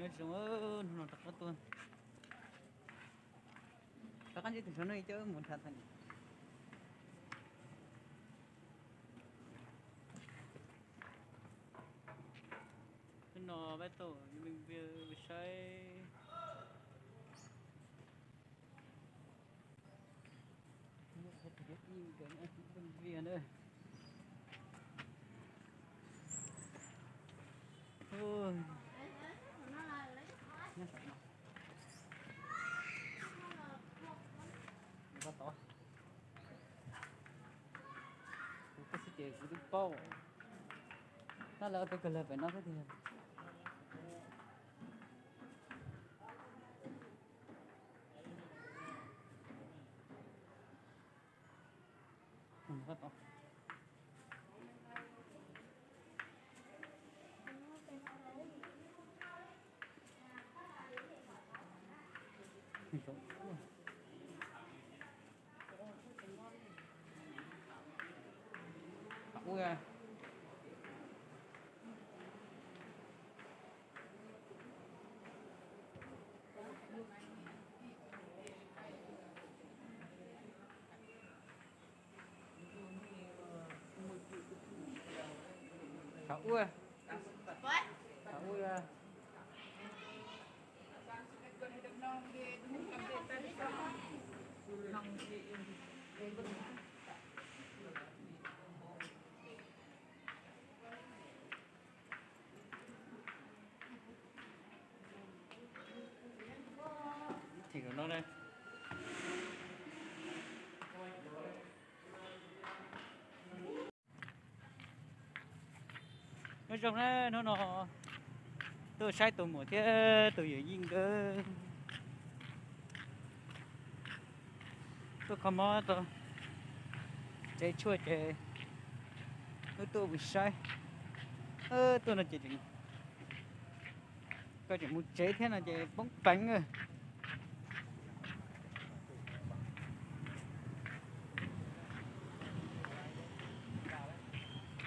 Nyob zoo, hnub no rov qab tuaj, rov qab ntsib tus saum no coj wb mus nrhav tag. Hnub no peb tuaj saib Vias na. Kuv twb xib ces kuv twb paub. Tab lawv ua tau kawg lawg pem no xwb tiag. Ua Thov ua. Thov ua. Thim no ne. Nyob zoo na, hnub no tuaj saib tus muam thiab tus yawm yij nkawd tuaj kho mob rau tsev tshuaj ces wb tuaj mus saib. Tuaj no ces koj tseem mus tsev thiab no ces poob peev.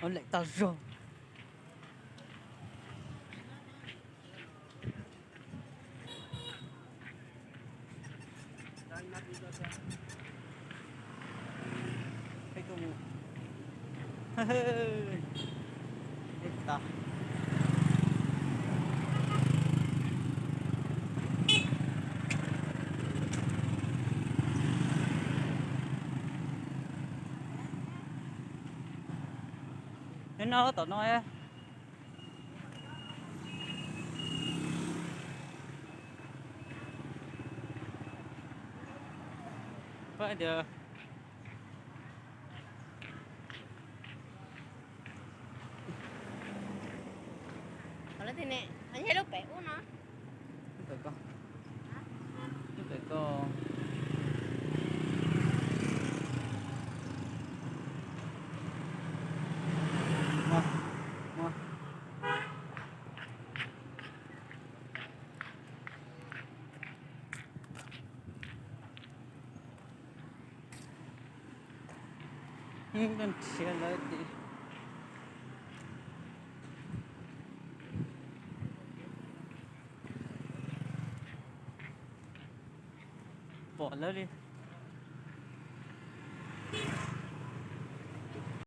Ua lem tag zog. Nyob no tom no. Pab tias lub pem ub no, lub pem ko, lub pem ko. Nrhiav lawv ces pom lawv li.